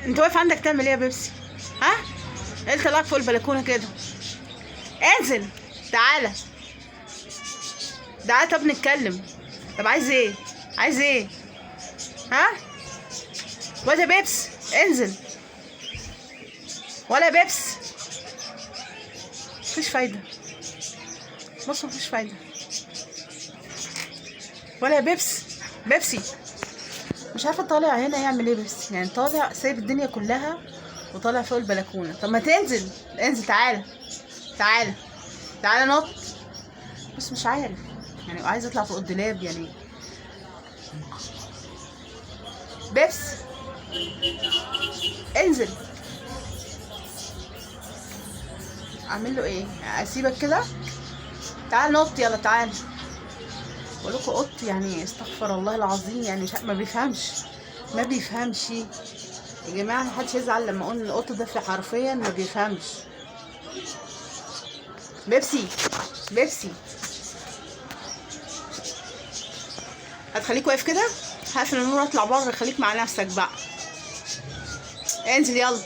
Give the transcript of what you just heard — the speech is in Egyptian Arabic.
انت واقف عندك تعمل ايه يا بيبسي؟ ها؟ ايه اللي طلعك فوق البلكونه كده؟ انزل تعالى تعالى، طب نتكلم. طب عايز ايه؟ عايز ايه؟ ها؟ واد يا بيبس انزل، ولا بيبس، مفيش فايدة. بص مفيش فايدة. ولا بيبس، بيبسي مش عارفة طالع هنا يعمل ايه بيبسي، يعني طالع سايب الدنيا كلها وطالع فوق البلكونة. طب ما تنزل، انزل تعالى تعالى تعالى نط. بس مش عارف يعني، عايز اطلع فوق الدولاب يعني. بيبس انزل. اعمل له ايه؟ اسيبك كده؟ تعال نط، يلا تعال. بقول لكم قط يعني، استغفر الله العظيم، يعني ما بيفهمش، ما بيفهمش يا جماعة. محدش يزعل لما اقول ان القط ده في حرفيا ما بيفهمش. بيبسي بيبسي هتخليك واقف كده؟ هقفل النور اطلع بره، خليك مع نفسك بقى. انزل يلا.